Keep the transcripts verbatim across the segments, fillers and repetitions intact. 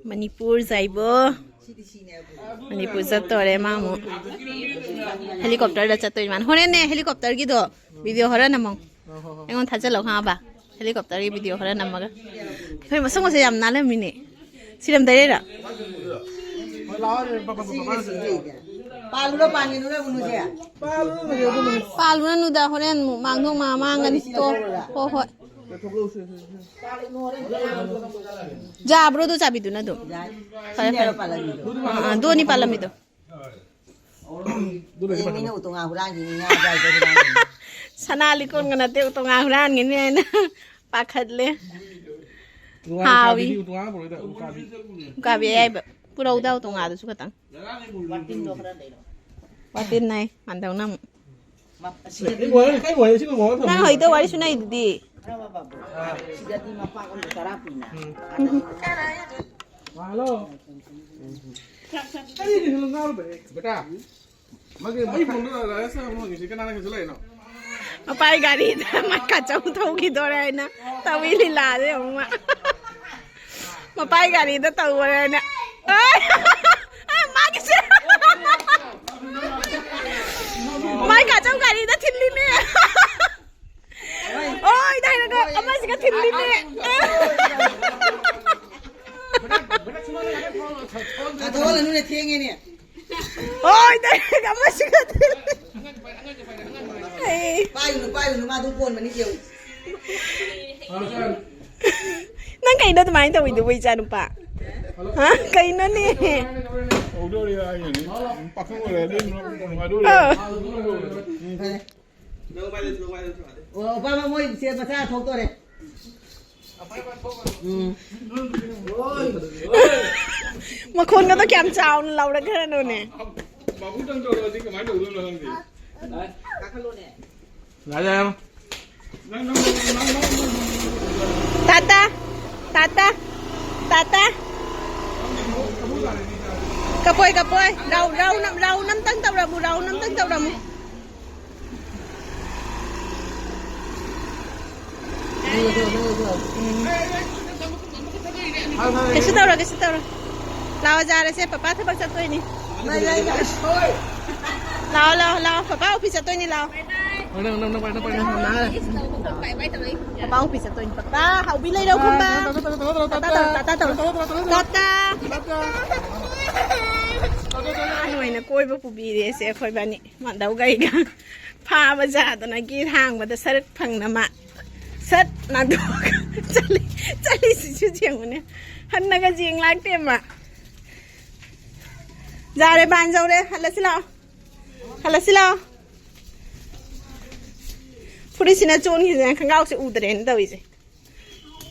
ꯃꯅꯤꯄꯨꯔ ꯖꯥꯏꯕꯣ꯫ ꯃꯅꯤꯄꯨꯔ ꯆꯠꯇꯣꯔꯦ ꯃꯥ ꯑꯃꯨꯛ꯫ ꯍꯦꯂꯤꯀꯣꯞꯇꯔꯗ ꯆꯠꯇꯣꯏ ꯃꯥꯅ꯫ ꯍꯣꯔꯦꯟꯅꯦ ꯍꯦꯂꯤꯀꯣꯞꯇꯔꯒꯤꯗꯣ ꯚꯤꯗꯤꯑꯣ ꯍꯣꯔꯦꯟ ꯑꯃꯨꯛ ꯑꯩꯉꯣꯟꯗ ꯊꯥꯖꯤꯜꯂꯣ ꯈꯪꯉꯕ? ꯍꯦꯂꯤꯀꯣꯞꯇꯔꯒꯤ ꯚꯤꯗꯤꯑꯣ ꯈꯔ ꯅꯝꯃꯒ꯫ ꯑꯩꯈꯣꯏ ꯃꯁꯛ ꯃꯁꯛ ꯌꯥꯝ ꯅꯥꯜꯂꯝꯃꯤꯅꯦ꯫ ꯁꯤꯔꯝꯗꯩꯔꯩꯔꯥ? ꯄꯥꯜꯂꯨꯔ ꯄꯥꯟꯒꯤꯅꯨꯔ ꯎꯅꯨꯁꯦ꯫ ꯄꯥꯜꯂꯨꯔꯅꯨꯗ, ꯍꯣꯔꯦꯟ ꯑꯃꯨꯛ ꯃꯥꯡꯊꯣꯛ ꯃꯥ ꯃꯥꯡꯒꯅꯤ꯫ ꯇꯣ꯫ ꯍꯣ ꯍꯣꯏ꯫ ꯌꯥꯕ꯭ꯔꯣ ꯑꯗꯨ ꯆꯥꯕꯤꯗꯨꯅ ꯑꯗꯨꯝ? ꯌꯥꯏ꯫ ꯐꯔꯦ, ꯁꯤꯅꯦꯕ ꯐꯔꯦ꯫ ꯄꯥꯜꯂꯝꯃꯤꯗꯣ꯫ ꯑꯥ, ꯑꯥ, ꯗꯣꯅꯤ ꯄꯥꯜꯂꯝꯃꯤꯗꯣ꯫ ꯑꯗꯨ ꯂꯩꯔꯗꯤ ꯑꯦ, ꯃꯤꯅ ꯐꯖꯅ ꯎꯇꯣꯡ ꯉꯥ ꯍꯨꯔꯥꯟꯈꯤꯅꯤ, ꯉꯥ ꯆꯥꯏꯗꯣ ꯍꯨꯔꯥꯟꯈꯤꯅꯤ꯫ ꯁꯅꯥ ꯂꯤꯛꯀꯣꯟꯒ ꯅꯠꯇꯦ, ꯎꯇꯣꯡ ꯉꯥ ꯍꯨꯔꯥꯟꯈꯤꯅꯤ ꯍꯥꯏꯅ ꯄꯥꯈꯠꯂꯦ꯫ ꯎꯇꯣꯡ ꯉꯥ ꯍꯥꯎꯏ꯫ ꯎꯀꯥꯕꯤꯗꯤ, ꯎꯇꯣꯡ ꯉꯥ ꯄꯨꯔꯛꯏꯗ, ꯎꯀꯥꯕꯤ꯫ ꯎꯀꯥꯕꯤ ꯑꯌꯥꯏꯕ ꯄꯨꯔꯛꯎꯗ, ꯎꯇꯣꯡ ꯉꯥꯗꯨꯁꯨ ꯈꯇꯪ꯫ ꯋꯥꯇꯤꯟꯗꯣ ꯈꯔ ꯂꯩꯔꯣ꯫ ꯋꯥꯇꯤꯟ ꯍꯥꯏ, ꯃꯥꯟꯗꯧꯅ ꯑꯃꯨꯛ꯫ ꯃꯞ-, ꯑꯦ, ꯁꯤꯗꯗꯤ ꯑꯩ ꯋꯥꯔꯤ, ꯑꯩ ꯋꯥꯔꯤ, ꯁꯤꯒꯨꯝꯕ ꯋꯥꯔꯤ ꯅꯪ ꯊꯝꯕ ꯍꯧꯖꯤꯛꯇ ꯋꯥꯔꯤ ꯁꯨꯅꯩꯗꯨꯗꯤ꯫ ꯈꯔ ꯐꯕ꯫ ꯁꯤꯗꯗꯤ ꯃꯄꯥꯛ ꯑꯃꯗ ꯇꯔꯥ ꯄꯤꯅ꯫ ꯎꯝ꯫ ꯍꯜꯂꯣ꯫ ꯀꯔꯤꯒꯤꯅꯣ ꯉꯥꯎꯔꯤꯕ? ꯕꯦꯇꯥ, ꯃꯥꯒꯤ ꯑꯩ ꯐꯣꯟꯗ ꯔꯥꯖꯦꯁꯅ ꯑꯃꯨꯛ ꯍꯪꯉꯤꯁꯤ ꯀꯅꯥꯅ ꯍꯦꯟꯖꯜꯂꯛꯏꯅꯣ? ꯃꯄꯥꯏ ꯒꯥꯔꯤꯗ ꯃꯥꯏ ꯀꯥꯆꯧ ꯊꯧꯈꯤꯗꯣꯔꯦ ꯍꯥꯏꯅ ꯇꯧꯏ ꯂꯤꯂꯥꯁꯦ ꯑꯃꯨꯛ ꯃꯥ꯫ ꯃꯄꯥꯏ ꯒꯥꯔꯤꯗ ꯇꯧꯈꯔꯦꯅ꯫ ꯑꯦ! ꯑꯦ, ꯃꯥꯒꯤꯁꯦ! ꯃꯥꯏ ꯀꯥꯆꯧ ꯒꯥꯔꯤꯗ ꯊꯤꯜꯂꯤꯅꯦ꯫ ꯑꯣꯏꯗ ꯍꯥꯏꯔꯒ ꯑꯃꯁꯤꯒ ꯊꯤꯜꯂꯤꯅꯦ꯫ ꯊꯣꯛꯍꯜꯂꯅꯨꯅꯦ, ꯊꯦꯡꯉꯦꯅꯦ꯫ ꯍꯣꯏ, ꯇꯥꯏ, ꯑꯃꯁꯤꯒ ꯊꯤꯜꯂꯤ꯫ ꯑꯩ ꯄꯥꯏꯔꯨꯅꯨ, ꯄꯥꯏꯔꯨꯅꯨ, ꯃꯥ ꯑꯗꯨꯝ ꯀꯣꯟꯕꯅꯤ, ꯌꯦꯡꯉꯨ꯫ ꯅꯪ ꯀꯩꯅꯣ ꯑꯗꯨꯃꯥꯏꯅ ꯇꯧꯋꯤꯗꯨꯕꯨ, ꯏꯆꯥ ꯅꯨꯄꯥ? ꯍꯥ? ꯀꯩꯅꯣꯅꯦ? ꯍꯧꯗꯣꯔꯦ ꯍꯥꯏꯅꯦ꯫ ꯄꯥꯈꯪ ꯑꯣꯏꯔꯦ, ꯑꯗꯨ ꯅꯨꯡꯉꯥꯏꯗꯣꯔꯦ꯫ ꯑꯥ꯫ ꯐꯔꯦ꯫ ꯑꯣ, ꯄꯥ, ꯄꯥ, ꯃꯣꯏ ꯁꯦ ꯃꯆꯥ ꯊꯣꯛꯇꯣꯔꯦ꯫ ꯎꯝ꯫ ꯃꯈꯣꯟꯒꯗꯣ ꯀꯌꯥꯝ ꯆꯥꯎꯅ ꯂꯥꯎꯔꯛꯈ꯭ꯔꯅꯣꯅꯦ꯫ ꯃꯥꯕꯨꯗꯪ ꯇꯧꯔꯗꯤ ꯀꯃꯥꯏꯅ ꯇꯧꯗꯣꯏꯅꯣ ꯈꯪꯗꯦ꯫ ꯀꯥꯈꯠꯂꯣꯅꯦ꯫ ꯌꯥꯔꯦ, ꯌꯥꯔꯦ꯫ ꯅꯪ, ꯅꯪ, ꯅꯪ, ꯅꯪ, ꯅꯪ, ꯅꯪ꯫ ꯇꯥꯇꯥ, ꯇꯥꯇꯥ, ꯇꯥꯇꯥ꯫ ꯀꯄꯣꯏ, ꯀꯄꯣꯏ꯫ ꯔꯥꯎꯟ, ꯔꯥꯎꯟ ꯑꯝ-, ꯔꯥꯎꯟ ꯑꯝꯇꯪ ꯇꯧꯔꯝꯃꯨ, ꯔꯥꯎꯟ ꯑꯝꯇꯪ ꯇꯧꯔꯝꯃꯨ꯫ ꯎꯝ꯫ ꯀꯩꯁꯨ ꯇꯧꯔꯣꯏ, ꯀꯩꯁꯨ ꯇꯧꯔꯣꯏ꯫ ꯂꯥꯛꯑꯣ, ꯖꯥꯔꯦꯁꯦ, ꯄꯄꯥ ꯊꯕꯛ ꯆꯠꯇꯣꯏꯅꯤ꯫ ꯂꯥꯛꯑꯣ, ꯂꯥꯛꯑꯣ, ꯂꯥꯛꯑꯣ, ꯄꯄꯥ ꯑꯣꯐꯤꯁ ꯆꯠꯇꯣꯏꯅꯤ, ꯂꯥꯛꯑꯣ꯫ ꯄꯄꯥ ꯑꯣꯐꯤꯁ ꯆꯠꯇꯣꯏꯅꯤ, ꯄꯄꯥ꯫ ꯍꯥꯎꯕꯤ ꯂꯩꯔꯧ, ꯈꯝꯕ꯫ ꯇꯥꯇꯥ ꯇꯧꯔꯣ, ꯇꯥꯇꯥ ꯇꯧꯔꯣ, ꯇꯥꯇꯥ꯫ ꯑꯍꯟ ꯑꯣꯏꯅ ꯀꯣꯏꯕ ꯄꯨꯕꯤꯔꯦꯁꯦ ꯑꯩꯈꯣꯏꯕꯥꯅꯤ꯫ ꯃꯥꯟꯗꯧꯒ ꯑꯩꯒ ꯐꯥꯕ ꯖꯥꯗꯅ ꯒꯦꯠ ꯍꯥꯡꯕꯗ ꯁꯔꯨꯛ ꯐꯪꯅ ꯃꯥ ꯁꯠ ꯅꯥꯟꯊꯣꯛꯑꯒ ꯆꯠꯂꯤ꯫ ꯆꯠꯂꯤꯁꯤꯁꯨ ꯌꯦꯡꯉꯨꯅꯦ꯫ ꯍꯟꯅꯒ ꯌꯦꯡ ꯂꯥꯛꯇꯦ ꯃꯥ꯫ ꯖꯥꯔꯦ, ꯕꯥꯟ ꯌꯧꯔꯦ꯫ ꯍꯜꯂꯁꯤ ꯂꯥꯛꯑꯣ꯫ ꯍꯜꯂꯁꯤ ꯂꯥꯛꯑꯣ꯫ ꯐꯨꯔꯤꯠꯁꯤꯅ ꯆꯣꯟꯈꯤꯗꯅ ꯈꯣꯡꯒ꯭ꯔꯥꯎꯁꯦ ꯎꯗ꯭ꯔꯦꯅ ꯇꯧꯔꯤꯁꯦ꯫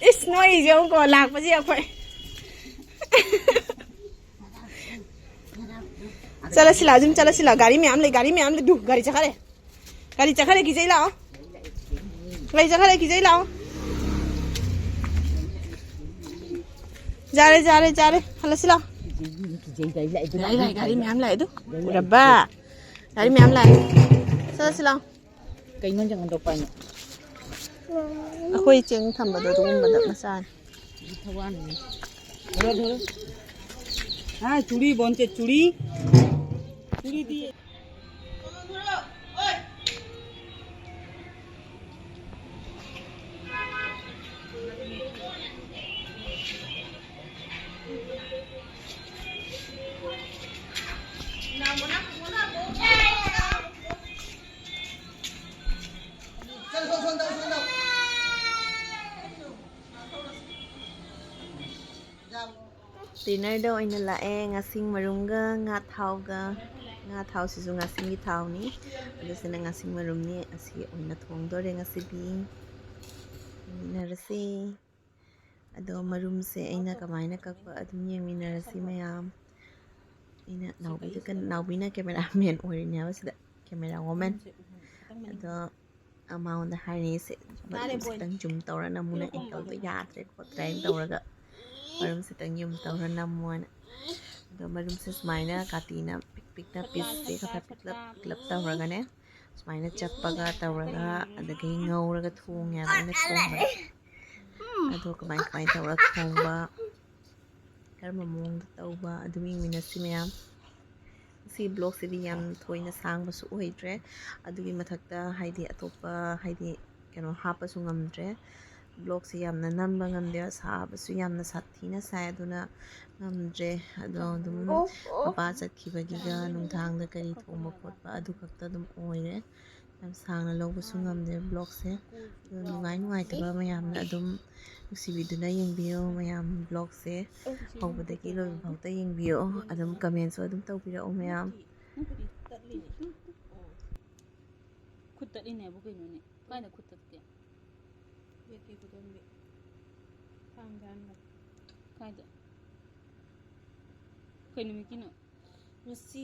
ꯏꯁ, ꯅꯣꯏꯁꯦ ꯑꯃꯨꯛꯀꯣ ꯂꯥꯛꯄꯁꯦ ꯑꯩꯈꯣꯏ꯫ ꯆꯠꯂꯁꯤ ꯂꯥꯛꯑꯣ, ꯑꯗꯨꯝ ꯆꯠꯂꯁꯤ ꯂꯥꯛꯑꯣ꯫ ꯒꯥꯔꯤ ꯃꯌꯥꯝ ꯂꯩ, ꯒꯥꯔꯤ ꯃꯌꯥꯝ ꯂꯩ꯫ ꯗꯨ, ꯒꯥꯔꯤ ꯆꯠꯈꯔꯦ꯫ ꯒꯥꯔꯤ ꯆꯠꯈꯔꯦ, ꯀꯤꯖꯩ ꯂꯥꯛꯑꯣ꯫ ꯒꯥꯔꯤ ꯆꯠꯈꯔꯦ, ꯀꯤꯖꯩ ꯂꯥꯛꯑꯣ꯫ ꯖꯥꯔꯦ, ꯖꯥꯔꯦ, ꯖꯥꯔꯦ꯫ ꯍꯜꯂꯁꯤ ꯂꯥꯛꯑꯣ꯫ ꯂꯥꯛꯑꯦ, ꯂꯥꯛꯑꯦ, ꯒꯥꯔꯤ ꯃꯌꯥꯝ ꯂꯥꯛꯑꯦ ꯑꯗꯨ꯫ ꯎꯔꯕ? ꯒꯥꯔꯤ ꯃꯌꯥꯝ ꯂꯥꯛꯑꯦ꯫ ꯆꯠꯂꯁꯤ ꯂꯥꯛꯑꯣ꯫ ꯀꯩꯅꯣ ꯅꯪ ꯍꯟꯗꯣꯛꯄ ꯍꯥꯏꯅ? ꯑꯩꯈꯣꯏ ꯆꯦꯡ ꯊꯝꯕꯗꯣ ꯑꯗꯨꯒꯨꯝꯕꯗ ꯃꯆꯥꯅꯤ꯫ ꯊꯋꯥꯟꯅꯤ꯫ ꯍꯥ, ꯆꯨꯔꯤ ꯕꯣꯟꯆꯦ, ꯆꯨꯔꯤ꯫ ꯆꯨꯔꯤꯗꯤ꯫ ꯗꯤꯅꯔꯗ ꯑꯣꯏꯅ ꯂꯥꯛꯑꯦ꯫ ꯉꯥꯁꯤꯡ ꯃꯔꯨꯝꯒ ꯉꯥ ꯊꯥꯎꯒ, ꯉꯥ ꯊꯥꯎꯁꯤꯁꯨ ꯉꯥꯁꯤꯡꯒꯤ ꯊꯥꯎꯅꯤ꯫ ꯑꯗꯨꯁꯤꯅ ꯉꯥꯁꯤꯡ ꯃꯔꯨꯝꯅꯤ꯫ ꯑꯁꯤ ꯑꯣꯏꯅ ꯊꯣꯡꯗꯣꯔꯦ ꯉꯁꯤꯗꯤ꯫ ꯌꯦꯡꯃꯤꯟꯅꯔꯁꯤ꯫ ꯑꯗꯣ ꯃꯔꯨꯝꯁꯦ ꯑꯩꯅ ꯀꯃꯥꯏꯅ ꯀꯛꯄ ꯑꯗꯨꯝ ꯌꯦꯡꯃꯤꯟꯅꯔꯁꯤ ꯃꯌꯥꯝ꯫ ꯑꯩꯅ ꯅꯥꯎꯕꯤꯗ ꯀꯟ-, ꯅꯥꯎꯕꯤꯅ cameraman ꯑꯣꯏꯔꯤꯅꯦꯕ ꯁꯤꯗ, camera woman꯫ ꯑꯗꯣ ꯃꯉꯣꯟꯗ ꯍꯥꯏꯔꯤꯁꯦ, ꯃꯔꯨꯝꯁꯦ ꯈꯤꯇꯪ zoom ꯇꯧꯔ ꯅꯝꯃꯨꯅ, angle ꯗꯣ ꯌꯥꯗ꯭ꯔꯦ ꯈꯣꯠꯇ꯭ꯔꯦ ꯍꯥꯏꯅ ꯇꯧꯔꯒ, ꯃꯔꯨꯝꯁꯦ ꯈꯤꯇꯪ zoom ꯇꯧꯔ ꯅꯝꯃꯣꯅ꯫ ꯑꯗꯣ ꯃꯔꯨꯝꯁꯦ ꯁꯨꯃꯥꯏꯅ ꯀꯥꯇꯤꯅ ꯄꯤꯛ ꯄꯤꯛꯅ, piece ꯁꯦ ꯈꯔ ꯄꯤꯛꯂꯞ ꯄꯤꯛꯂꯞ ꯇꯧꯔꯒꯅꯦ, ꯁꯨꯃꯥꯏꯅ ꯆꯞꯄꯒ ꯇꯧꯔꯒ, ꯑꯗꯒꯤ ꯉꯧꯔꯒ ꯊꯣꯡꯉꯦꯕ ꯑꯩꯅ ꯊꯣꯡꯕꯗ꯫ ꯑꯗꯣ ꯀꯃꯥꯏ ꯀꯃꯥꯏ ꯇꯧꯔ ꯊꯣꯡꯕ, ꯀꯔꯝꯕ ꯃꯑꯣꯡꯗ ꯇꯧꯕ, ꯑꯗꯨꯝ ꯌꯦꯡꯃꯤꯟꯅꯁꯤ ꯃꯌꯥꯝ꯫ ꯁꯤ ꯕ꯭ꯂꯣꯛꯁꯤꯗꯤ ꯌꯥꯝ ꯊꯣꯏꯅ ꯁꯥꯡꯕꯁꯨ ꯑꯣꯏꯗ꯭ꯔꯦ, ꯑꯗꯨꯒꯤ ꯃꯊꯛꯇ ꯍꯥꯏꯗꯤ ꯑꯇꯣꯞꯄ ꯍꯥꯏꯗꯤ ꯀꯩꯅꯣ ꯍꯥꯞꯄꯁꯨ ꯉꯝꯗ꯭ꯔꯦ꯫ ꯕ꯭ꯂꯣꯛꯁꯦ ꯌꯥꯝꯅ ꯅꯝꯕ ꯉꯝꯗꯦ, ꯁꯥꯕꯁꯨ ꯌꯥꯝꯅ ꯁꯥꯊꯤꯅ ꯁꯥꯏ, ꯑꯗꯨꯅ ꯉꯝꯗ꯭ꯔꯦ꯫ ꯑꯗꯣ ꯑꯗꯨꯝ ꯃꯄꯥ ꯆꯠꯈꯤꯕꯒꯤꯒ ꯅꯨꯡꯗꯥꯡꯗ ꯀꯔꯤ ꯊꯣꯡꯕ ꯈꯣꯠꯄ ꯑꯗꯨ ꯈꯛꯇ ꯑꯗꯨꯝ ꯑꯣꯏꯔꯦ꯫ ꯌꯥꯝ ꯁꯥꯡꯅ ꯂꯧꯕꯁꯨ ꯉꯝꯗꯦ ꯕ꯭ꯂꯣꯛꯁꯦ꯫ ꯑꯗꯣ ꯅꯨꯡꯉꯥꯏ ꯅꯨꯡꯉꯥꯏꯇꯕ ꯃꯌꯥꯝꯅ ꯑꯗꯨꯝ ꯅꯨꯡꯁꯤꯕꯤꯗꯨꯅ ꯌꯦꯡꯕꯤꯌꯣ ꯃꯌꯥꯝ ꯕ꯭ꯂꯣꯛꯁꯦ꯫ ꯍꯧꯕꯗꯒꯤ ꯂꯣꯏꯕ ꯐꯥꯎꯗ ꯌꯦꯡꯕꯤꯌꯣ꯫ ꯑꯗꯨꯝ ꯀꯃꯦꯟꯁꯨ ꯑꯗꯨꯝ ꯇꯧꯕꯤꯔꯛꯑꯣ ꯃꯌꯥꯝ꯫ ꯅꯪ ꯈꯨꯠꯇꯤ ꯇꯠꯂꯤꯅꯦ꯫ ꯑꯣ꯫ ꯈꯨꯠ ꯇꯠꯂꯤꯅꯦꯕꯨ ꯀꯩꯅꯣꯅꯦ? ꯀꯥꯏꯗ ꯈꯨꯠ ꯇꯠꯀꯦ? ꯌꯦꯠꯀꯤ ꯈꯨꯗꯣꯝꯕꯤ꯫ ꯊꯥꯡ ꯆꯥꯅꯕ꯫ ꯀꯥꯏꯗ? ꯀꯩ ꯅꯨꯃꯤꯠꯀꯤꯅꯣ? ꯉꯁꯤ꯫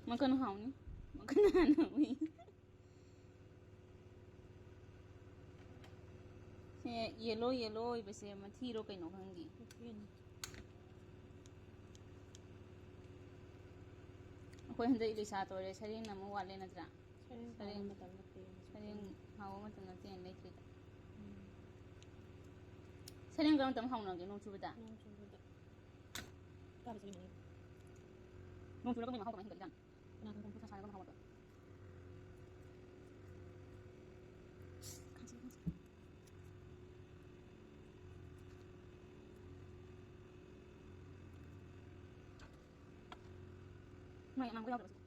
ꯃꯈꯟ ꯍꯥꯎꯅꯤ꯫ ꯃꯈꯟ ꯍꯥꯟꯅ ꯍꯥꯎꯅꯤ꯫ ꯁꯦ ꯌꯦꯂꯣ ꯌꯦꯂꯣ ꯑꯣꯏꯕꯁꯦ ꯃꯊꯤꯔꯣ ꯀꯩꯅꯣ ꯈꯪꯗꯦ꯫ ꯃꯊꯤꯅꯤ꯫ ꯑꯩꯈꯣꯏ ꯍꯟꯗꯛ ꯏꯂꯤꯁꯥ ꯇꯧꯔꯦ, ꯁꯔꯦꯡꯅ ꯑꯃꯨꯛ ꯋꯥꯠꯂꯦ ꯅꯠꯇ꯭ꯔꯥ? ꯁꯔꯦꯡ ꯍꯥꯎꯕ ꯁꯔꯦꯡ, ꯃꯇꯝ ꯅꯠꯇꯦ ꯍꯧꯖꯤꯛ꯫ ꯁꯔꯦꯡ ꯍꯥꯎꯕ ꯃꯇꯝ ꯅꯠꯇꯦꯅ ꯂꯩꯇ꯭ꯔꯤꯗ꯫ ꯎꯝ꯫ ꯁꯔꯦꯡ ꯀꯔꯝ ꯃꯇꯝ ꯍꯧꯅꯒꯦ? ꯅꯣꯡ ꯆꯨꯕꯗ? ꯅꯣꯡ ꯆꯨꯕꯗ꯫ ꯀꯥꯕ ꯆꯠꯂꯤꯕꯅꯤ꯫ ꯅꯣꯡ ꯆꯨꯔꯒ ꯃꯣꯏ ꯃꯍꯥꯎ ꯀꯃꯥꯏ ꯍꯦꯟꯒꯠꯂꯤꯖꯥꯠꯅꯣ? ꯀꯅꯥ ꯈꯪꯕ? ꯅꯨꯡꯁꯥ ꯁꯥꯔꯒ ꯃꯍꯥꯎ ꯋꯥꯠꯄ꯫ ꯃꯥꯏ ꯑꯉꯥꯡꯕ ꯌꯥꯎꯗꯕꯁꯤꯗꯤ꯫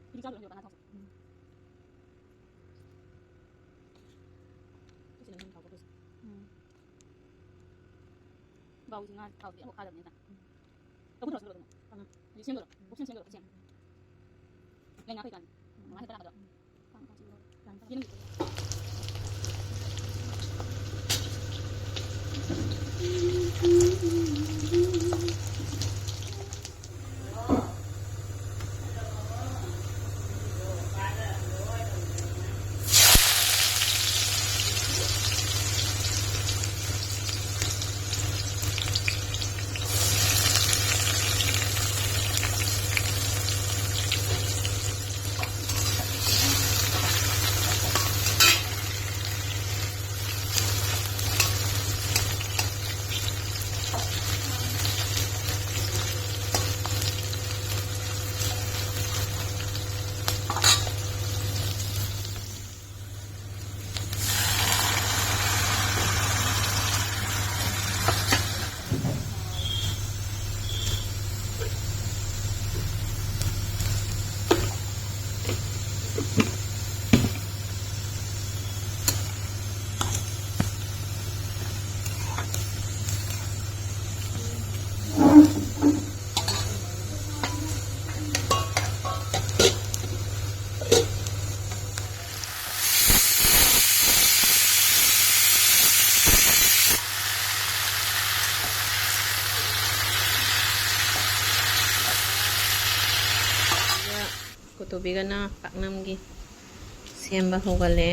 ꯍꯧꯖꯤꯛ ꯆꯥꯗꯣꯏꯔꯣ ꯍꯧꯖꯤꯛ ꯉꯥ ꯊꯥꯎꯁꯦ? ꯎꯝ꯫ ꯁꯤꯁꯤꯅ ꯍꯦꯟꯅ ꯍꯥꯎꯕ ꯇꯧꯁꯦ꯫ ꯎꯝ꯫ ꯕꯥꯎꯁꯤ ꯉꯥ ꯊꯥꯎꯁꯤꯗꯤ ꯑꯃꯨꯛ ꯈꯥꯗꯕꯅꯤꯅ꯫ ꯎꯝ꯫ ꯂꯧꯕ ꯊꯧꯔꯁꯤ ꯂꯣꯏꯔꯦ ꯀꯩꯅꯣ꯫ ꯀꯅꯥ? ꯍꯧꯖꯤꯛ ꯁꯦꯝꯗꯣꯏꯔꯣ? ꯎꯝ꯫ ꯀꯣꯛꯁꯦꯝ ꯁꯦꯝꯗꯣꯏꯔꯣ ꯀꯣꯛꯁꯦꯝ? ꯎꯝ꯫ ꯂꯩ ꯉꯥ ꯀꯩꯀꯥꯅꯤ꯫ ꯎꯝ꯫ ꯃꯥꯏ ꯈꯛꯇ ꯂꯥꯛꯀꯗ꯭ꯔꯣ? ꯎꯝ꯫ ꯇꯣꯕꯤꯒꯅ ꯄꯥꯛꯅꯝꯒꯤ ꯁꯦꯝꯕ ꯍꯧꯒꯠꯂꯦ꯫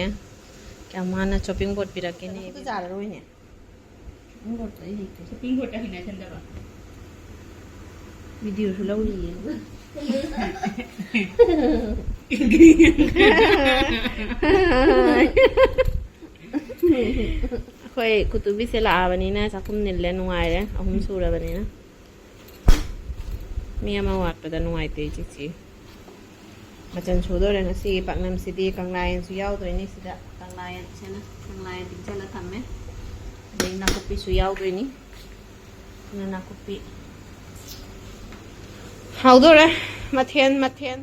ꯀꯌꯥꯝ ꯋꯥꯅ chopping board ꯄꯤꯔꯛꯀꯦꯅꯦ꯫ ꯈꯨꯠꯇ ꯆꯥꯔꯔꯣꯏꯅꯦ꯫ Chopping board ꯑꯩ ꯍꯩꯇꯦ꯫ Chopping board ꯍꯩꯅꯁꯟꯗꯕ꯫ Videoꯁꯨ ꯂꯧꯔꯤꯌꯦ꯫ ꯑꯩꯈꯣꯏ ꯀꯨꯇꯨꯕꯤꯁꯦ ꯂꯥꯛꯑꯕꯅꯤꯅ ꯆꯥꯛꯈꯨꯝ ꯅꯤꯜꯂꯦ, ꯅꯨꯡꯉꯥꯏꯔꯦ, ꯑꯍꯨꯝ ꯁꯨꯔꯕꯅꯤꯅ꯫ ꯃꯤ ꯑꯃ ꯋꯥꯠꯄꯗ ꯅꯨꯡꯉꯥꯏꯇꯦ, ꯏꯆꯦ ꯆꯦ꯫ ꯃꯆꯜ ꯁꯨꯗꯣꯔꯦ ꯉꯁꯤꯒꯤ ꯄꯥꯛꯅꯝꯁꯤꯗꯤ꯫ ꯀꯪꯂꯥ ꯌꯦꯟꯁꯨ ꯌꯥꯎꯗꯣꯏꯅꯤ ꯁꯤꯗ꯫ ꯀꯪꯂꯥ ꯌꯦꯟ ꯁꯤꯅ, ꯀꯪꯂꯥ ꯌꯦꯟ ꯇꯤꯡꯁꯤꯜꯂ ꯊꯝꯃꯦ꯫ ꯑꯗꯩ ꯅꯥꯀꯨꯞꯄꯤꯁꯨ ꯌꯥꯎꯗꯣꯏꯅꯤ꯫ ꯑꯗꯨꯅ ꯅꯥꯀꯨꯞꯄꯤ꯫ ꯍꯥꯎꯗꯣꯔꯦ꯫ ꯃꯊꯦꯜ, ꯃꯊꯦꯜ꯫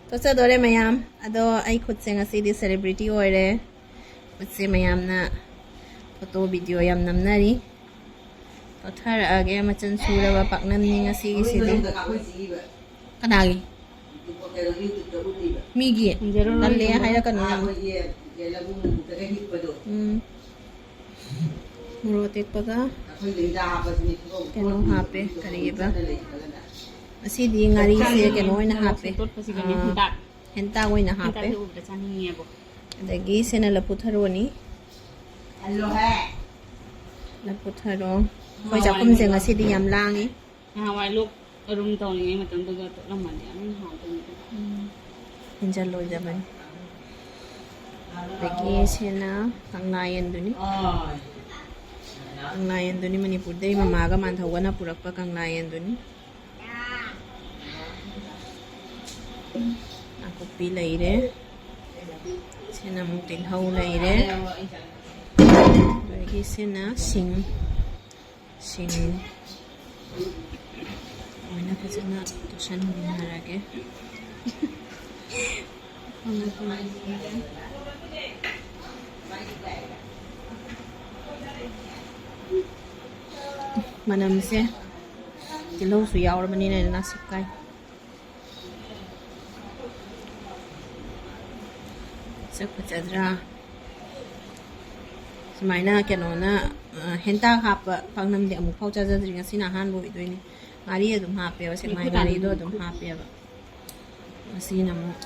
ꯇꯣꯠꯆꯗꯣꯔꯦ ꯃꯌꯥꯝ꯫ ꯑꯗꯣ ꯑꯩ ꯈꯨꯠꯁꯦ ꯉꯁꯤꯗꯤ celebrity ꯑꯣꯏꯔꯦ꯫ ꯈꯨꯠꯁꯦ ꯃꯌꯥꯝꯅ photo video ꯌꯥꯝ ꯅꯝꯅꯔꯤ꯫ ꯇꯣꯠꯊꯔꯛꯑꯒꯦ꯫ ꯃꯆꯜ ꯁꯨꯔꯕ ꯄꯥꯛꯅꯝꯅꯤ ꯉꯁꯤꯒꯤꯁꯤꯗꯤ꯫ ꯀꯅꯥꯒꯤ? ꯃꯤꯒꯤ? ꯇꯜꯂꯦ ꯍꯥꯏꯔꯛꯀꯅꯨ ꯌꯥꯝ꯫ ꯎꯝ꯫ ꯃꯣꯔꯣꯛ ꯑꯇꯦꯛꯄꯒ ꯀꯩꯅꯣ ꯍꯥꯞꯄꯦ, ꯀꯔꯤꯑꯕ? ꯉꯁꯤꯗꯤ ꯉꯥꯔꯤꯁꯦ ꯀꯩꯅꯣ ꯑꯣꯏꯅ ꯍꯥꯞꯄꯦ꯫ ꯑꯥ, ꯍꯦꯟꯇꯥꯛ ꯑꯣꯏꯅ ꯍꯥꯞꯄꯦ꯫ ꯑꯗꯒꯤ ꯁꯤꯅ ꯂꯐꯨ ꯊꯔꯣꯅꯤ꯫ ꯂꯐꯨ ꯊꯔꯣ꯫ ꯑꯩꯈꯣꯏ ꯆꯥꯛꯈꯨꯝꯁꯦ ꯉꯁꯤꯗꯤ ꯌꯥꯝ ꯂꯥꯡꯉꯤ꯫ ꯅꯍꯥꯟꯋꯥꯏ ꯂꯣꯛ ꯑꯔꯨꯝ ꯇꯧꯔꯤꯉꯩ ꯃꯇꯝꯗꯨꯗ ꯇꯣꯠꯂꯝꯃꯗꯤ ꯌꯥꯝ ꯍꯥꯎꯗꯣꯏꯅꯤ꯫ ꯎꯝ꯫ ꯍꯦꯟꯖꯜꯂꯣꯏꯗꯕꯅꯤ꯫ ꯑꯗꯒꯤ ꯁꯤꯅ ꯀꯪꯂꯥ ꯌꯦꯟꯗꯨꯅꯤ꯫ ꯀꯪꯂꯥ ꯌꯦꯟꯗꯨꯅꯤ, ꯃꯅꯤꯄꯨꯔꯗꯩ ꯃꯃꯥꯒ ꯃꯥꯟꯊꯧꯒꯅ ꯄꯨꯔꯛꯄ ꯀꯪꯂꯥ ꯌꯦꯟꯗꯨꯅꯤ꯫ ꯅꯥꯀꯨꯞꯄꯤ ꯂꯩꯔꯦ꯫ ꯁꯤꯅ ꯑꯃꯨꯛ ꯇꯤꯜꯍꯧ ꯂꯩꯔꯦ꯫ ꯑꯗꯒꯤ ꯁꯤꯅ ꯁꯤꯡ꯫ ꯁꯤꯡ꯫ ꯂꯣꯏꯅ ꯐꯖꯅ ꯇꯣꯠꯁꯟꯃꯤꯟꯅꯔꯒꯦ꯫ ꯃꯅꯝꯁꯦ ꯇꯤꯜꯍꯧꯁꯨ ꯌꯥꯎꯔꯕꯅꯤꯅ ꯅꯥꯁꯤꯛ ꯀꯥꯏ꯫ ꯁꯛ ꯐꯖꯗ꯭ꯔꯥ? ꯁꯨꯃꯥꯏꯅ ꯀꯩꯅꯣꯅ, ꯑ, ꯍꯦꯟꯇꯥꯛ ꯍꯥꯞꯄ ꯄꯥꯛꯅꯝꯗꯤ ꯑꯃꯨꯛ ꯐꯥꯎ ꯆꯥꯖꯗ꯭ꯔꯤ꯫ ꯉꯁꯤꯅ ꯑꯍꯥꯟꯕ ꯑꯣꯏꯗꯣꯏꯅꯦ꯫ ꯉꯥꯔꯤ ꯑꯗꯨꯝ ꯍꯥꯞꯄꯦꯕ, ꯁꯦꯛꯃꯥꯏ ꯉꯥꯔꯤꯗꯣ ꯑꯗꯨꯝ ꯍꯥꯞꯄꯦꯕ꯫ ꯉꯁꯤꯅ ꯑꯃꯨꯛ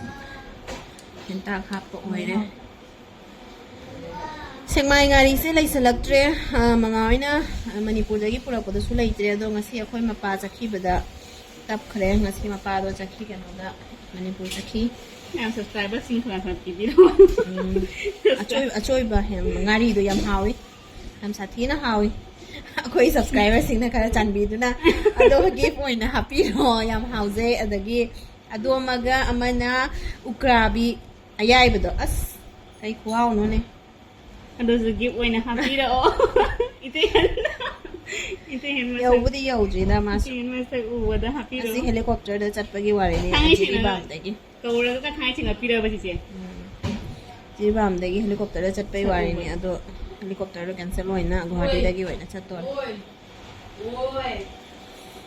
ꯍꯦꯟꯇꯥꯛ ꯍꯥꯞꯄ ꯑꯣꯏꯔꯦ꯫ ꯁꯦꯛꯃꯥꯏ ꯉꯥꯔꯤꯁꯦ ꯂꯩꯁꯜꯂꯛꯇ꯭ꯔꯦ꯫ ꯑ, ꯃꯃꯥ ꯍꯣꯏꯅ, ꯑ, ꯃꯅꯤꯄꯨꯔꯗꯒꯤ ꯄꯨꯔꯛꯄꯗꯁꯨ ꯂꯩꯇ꯭ꯔꯦ꯫ ꯑꯗꯣ ꯉꯁꯤ ꯑꯩꯈꯣꯏ ꯃꯄꯥ ꯆꯠꯈꯤꯕꯗ ꯇꯞꯈ꯭ꯔꯦ꯫ ꯉꯁꯤ ꯃꯄꯥꯗꯣ ꯆꯠꯈꯤ ꯀꯩꯅꯣꯗ, ꯃꯅꯤꯄꯨꯔ ꯆꯠꯈꯤ꯫ ꯃꯌꯥꯝ subscriberꯁꯤꯡ ꯈꯔ ꯈꯔ ꯄꯤꯕꯤꯔꯣ꯫ ꯎꯝ꯫ ꯑꯆꯣꯏ-, ꯑꯆꯣꯏꯕ ꯍꯦꯝ-, ꯉꯥꯔꯤꯗꯣ ꯌꯥꯝ ꯍꯥꯎꯏ꯫ ꯌꯥꯝ ꯁꯥꯊꯤꯅ ꯍꯥꯎꯏ꯫ ꯑꯩꯈꯣꯏ subscriberꯁꯤꯡꯅ ꯈꯔ ꯆꯥꯟꯕꯤꯗꯨꯅ ꯑꯗꯣ gift ꯑꯣꯏꯅ ꯍꯥꯞꯄꯤꯔꯣ꯫ ꯌꯥꯝ ꯍꯥꯎꯖꯩ꯫ ꯑꯗꯒꯤ ꯑꯗꯣ ꯑꯃꯒ ꯑꯃꯅ ꯎꯀ꯭ꯔꯥꯕꯤ ꯑꯌꯥꯏꯕꯗꯣ꯫ ꯑꯁ, ꯀꯩ ꯈꯨꯍꯥꯎꯅꯣꯅꯦ꯫ ꯑꯗꯨꯁꯨ gift ꯑꯣꯏꯅ ꯍꯥꯞꯄꯤꯔꯛꯑꯣ꯫ ꯏꯇꯩ ꯍꯦꯟ-, ꯏꯇꯩ ꯍꯦꯟ ꯃꯁꯛ, ꯌꯧꯕꯨꯗꯤ ꯌꯧꯗ꯭ꯔꯤꯗ ꯃꯥꯁꯨ꯫ ꯏꯇꯩ ꯍꯦꯟ ꯃꯁꯛ ꯎꯕꯗ ꯍꯥꯞꯄꯤꯔꯛꯑꯣ꯫ ꯑꯁꯤ helicopterꯗ ꯆꯠꯄꯒꯤ ꯋꯥꯔꯤꯅꯤ꯫ ꯊꯥꯡꯉꯩ ꯁꯦꯡꯅ ꯖꯤꯔꯤꯕꯥꯝꯗꯒꯤ꯫ ꯀꯧꯔꯒ ꯊꯥꯡꯉꯩ ꯁꯦꯡꯅ ꯄꯤꯔꯛꯑꯕ ꯁꯤꯁꯦ꯫ ꯎꯝ꯫ ꯖꯤꯔꯤꯕꯥꯝꯗꯒꯤ helicopterꯗ ꯆꯠꯄꯩ ꯋꯥꯔꯤꯅꯤ꯫ ꯆꯠꯂꯨꯕ꯫ ꯑꯗꯣ helicopterꯗꯣ cancel ꯑꯣꯏꯅ ꯒꯨꯍꯥꯇꯤꯗꯒꯤ ꯑꯣꯏꯅ ꯆꯠꯇꯣꯔꯦ꯫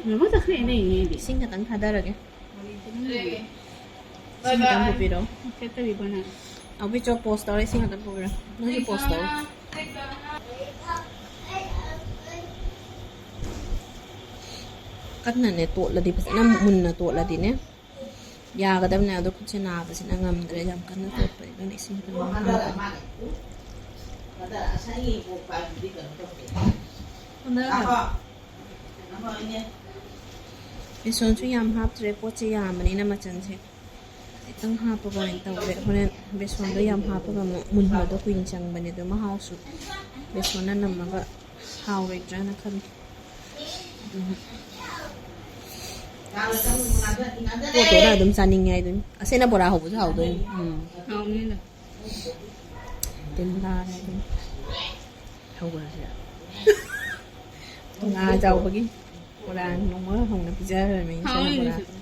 ꯃꯃꯥ ꯆꯠꯈ꯭ꯔꯦꯅꯦ ꯑꯩꯗꯤ꯫ ꯏꯁꯤꯡ ꯈꯛꯇꯪ ꯊꯥꯗꯔꯒꯦ꯫ ꯏꯁꯤꯡ ꯈꯛꯇꯪ ꯄꯨꯕꯤꯔꯣ꯫ ꯆꯠꯇꯕꯤꯕ ꯅꯪ꯫ ꯑꯕꯤꯆꯣ post ꯇꯧꯔꯦ, ꯏꯁꯤꯡ ꯈꯛꯇꯪ ꯄꯨꯕꯤꯔꯣ꯫ ꯅꯪꯁꯨ post ꯇꯧꯔꯣ꯫ ꯀꯟꯅꯅꯦ ꯇꯣꯠꯂꯗꯤ, ꯐꯖꯅ ꯃꯨꯟꯅ ꯇꯣꯠꯂꯗꯤꯅꯦ ꯌꯥꯒꯗꯕꯅꯦ꯫ ꯑꯗꯣ ꯈꯨꯠꯁꯦ ꯅꯥꯕꯁꯤꯅ ꯉꯝꯗ꯭ꯔꯦ, ꯌꯥꯝ ꯀꯟꯅ ꯇꯣꯠꯄ꯫ ꯑꯗꯨꯅ ꯏꯁꯤꯡ ꯈꯤꯇꯪ ꯍꯥꯞꯄꯒꯦ꯫ ꯕꯦꯁꯣꯟꯁꯨ ꯌꯥꯝ ꯍꯥꯞꯇ꯭ꯔꯦ, ꯄꯣꯠꯁꯦ ꯌꯥꯝꯕꯅꯤꯅ ꯃꯆꯜꯁꯦ ꯈꯤꯇꯪ ꯍꯥꯞꯄꯒ ꯑꯣꯏꯅ ꯇꯧꯔꯦ꯫ ꯍꯣꯔꯦꯟ ꯕꯦꯁꯣꯟꯗꯣ ꯌꯥꯝ ꯍꯥꯞꯄꯒ ꯑꯃꯨꯛ ꯃꯨꯟꯕꯗꯣ ꯀꯨꯏꯅ ꯆꯪꯕꯅꯦ, ꯑꯗꯣ ꯃꯍꯥꯎꯁꯨ ꯕꯦꯁꯣꯟꯅ ꯅꯝꯃꯒ ꯍꯥꯎꯔꯣꯏꯗ꯭ꯔꯥꯅ ꯈꯜꯂꯤ꯫ ꯎꯝ꯫ ꯄꯣꯠꯇꯨꯅ ꯑꯗꯨꯝ ꯆꯥꯅꯤꯡꯉꯦ ꯍꯥꯏꯗꯨꯅꯤ꯫ ꯑꯁꯤꯅ ꯕꯣꯔꯥ ꯍꯧꯕꯁꯨ ꯍꯥꯎꯗꯣꯏꯅꯤ꯫ ꯎꯝ꯫ ꯍꯥꯎꯅꯤꯅ꯫ ꯇꯤꯟ ꯇꯥꯔꯦ ꯑꯗꯨꯝ꯫ ꯍꯧꯕ꯭ꯔꯥ ꯁꯤꯗ? ꯉꯥ ꯆꯥꯎꯕꯒꯤ꯫ ꯕꯣꯔꯥ ꯅꯣꯡꯃ ꯍꯧꯅ ꯄꯤꯖꯈ꯭ꯔꯃꯤ ꯏꯆꯦꯅ ꯍꯥꯎꯅꯤ ꯕꯣꯔꯥ꯫ ꯑꯗꯨꯁꯨ꯫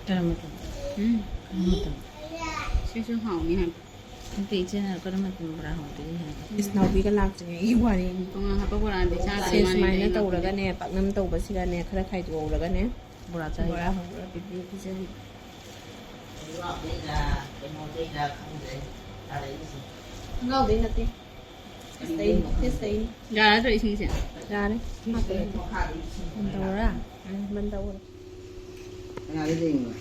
ꯀꯔꯝꯕ ꯇꯧꯕ? ꯎꯝ꯫ ꯀꯔꯝꯕ ꯇꯧꯕ? ꯁꯤꯁꯨ ꯍꯥꯎꯅꯤ ꯍꯥꯏ꯫ ꯅꯠꯇꯦ, ꯏꯆꯦꯅ ꯀꯔꯝꯕ ꯇꯧꯕ ꯕꯣꯔꯥ ꯍꯧꯗꯣꯏꯅꯤ ꯍꯥꯏꯕ? ꯏꯁ, ꯅꯥꯎꯕꯤꯒ ꯂꯥꯛꯇ꯭ꯔꯤꯉꯩꯒꯤ ꯋꯥꯔꯤꯅꯤ꯫ ꯇꯣꯉꯥꯟ ꯍꯥꯞꯄ ꯕꯣꯔꯥꯗꯤ ꯆꯥꯗ꯭ꯔꯤ ꯁꯦ, ꯃꯥꯅꯤꯅꯦ, ꯁꯨꯃꯥꯏꯅ ꯑꯩꯅ ꯇꯧꯔꯒꯅꯦ, ꯄꯥꯛꯅꯝ ꯇꯧꯕꯁꯤꯒꯅꯦ, ꯈꯔ ꯈꯥꯏꯗꯣꯛꯍꯧꯔꯒꯅꯦ, ꯕꯣꯔꯥ ꯆꯥꯏ꯫ ꯕꯣꯔꯥ ꯍꯧꯔꯒ ꯄꯤꯕꯤꯌꯨ, ꯄꯤꯖꯒꯦ꯫ ꯈꯣꯡꯒ꯭ꯔꯥꯎꯗꯩꯔ, ꯀꯩꯅꯣꯗꯩꯔ ꯈꯪꯗ꯭ꯔꯦ ꯇꯥꯔꯛꯏꯁꯦ꯫ ꯈꯣꯡꯒ꯭ꯔꯥꯎꯗꯩ ꯅꯠꯇꯦ꯫ ꯐꯦꯁꯇꯩꯅꯤ, ꯐꯦꯁꯇꯩꯅꯤ꯫ ꯌꯥꯔꯗ꯭ꯔꯣ ꯏꯁꯤꯡꯁꯦ? ꯌꯥꯔꯦ꯫ ꯐꯦꯁꯇꯩꯅꯤ, ꯃꯈꯥꯗ ꯏꯁꯤꯡ ꯕꯟ ꯇꯧꯔꯥ? ꯎꯝ, ꯕꯟ ꯇꯧꯔꯦ꯫ ꯀꯅꯥꯗ ꯂꯦꯡꯉꯤꯅꯣ?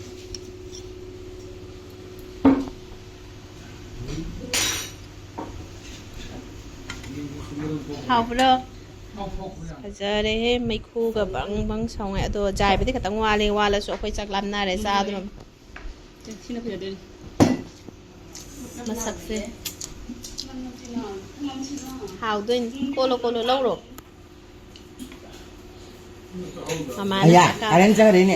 ꯍꯥꯎꯕ꯭ꯔꯣ? ꯐꯖꯔꯦꯍꯦ, ꯃꯩꯈꯨꯒ ꯕꯪ ꯕꯪ ꯁꯧꯉꯩ꯫ ꯑꯗꯣ ꯖꯥꯏꯕꯗꯤ ꯈꯤꯇꯪ ꯋꯥꯠꯂꯦ, ꯋꯥꯠꯂꯁꯨ ꯑꯩꯈꯣꯏ ꯆꯥꯛ ꯂꯥꯝꯅꯔꯦ, ꯆꯥꯗ꯭ꯔꯣ? ꯁꯤꯅ ꯐꯖꯗꯣꯏꯅꯤ꯫ ꯃꯁꯛꯁꯦ ꯍꯥꯎꯗꯣꯏꯅꯤ꯫ ꯀꯣꯠꯂꯣ, ꯀꯣꯠꯂꯣ, ꯂꯧꯔꯣ꯫ ꯃꯃꯥꯅ ꯑꯌꯥ, ꯆꯥꯛ ꯀꯥ- ꯀꯔꯦꯟ ꯆꯪꯈ꯭ꯔꯦꯅꯦ꯫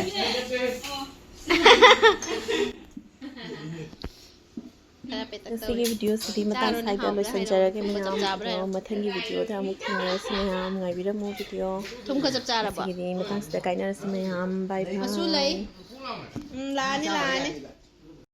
ꯈꯔ ꯄꯦꯇꯛ ꯉꯁꯤꯒꯤ ꯇꯧꯔꯦ꯫ ꯚꯤꯗꯤꯑꯣꯁꯤꯗꯤ ꯃꯇꯥꯡ ꯆꯥꯔꯣ, ꯁ꯭ꯋꯥꯏꯗ ꯅꯍꯥꯎꯕ꯭ꯔꯥ ꯍꯥꯏꯔꯣ? ꯂꯣꯏꯁꯤꯟꯖꯔꯒꯦ ꯊꯨꯝꯒ ꯆꯞ ꯃꯌꯥꯝ꯫ ꯆꯥꯕ꯭ꯔꯥ ꯑꯗꯣ ꯍꯥꯏꯔꯣ? ꯃꯊꯪꯒꯤ ꯚꯤꯗꯤꯑꯣꯗ ꯑꯃꯨꯛ ꯊꯦꯡꯅꯔꯁꯤ ꯃꯌꯥꯝ꯫ ꯉꯥꯏꯕꯤꯔꯝꯃꯨ ꯚꯤꯗꯤꯑꯣ꯫ ꯊꯨꯝꯒ ꯆꯞ ꯆꯥꯔꯕꯣ? ꯉꯁꯤꯒꯤꯗꯤ ꯃꯇꯥꯡꯁꯤꯗ ꯀꯥꯏꯅꯔꯁꯤ ꯃꯌꯥꯝ꯫ ꯕꯥꯏ ꯃꯆꯨ ꯂꯩ꯫ ꯕꯥꯏ꯫ ꯎꯝ, ꯂꯥꯛꯑꯅꯤ, ꯂꯥꯛꯑꯅꯤ꯫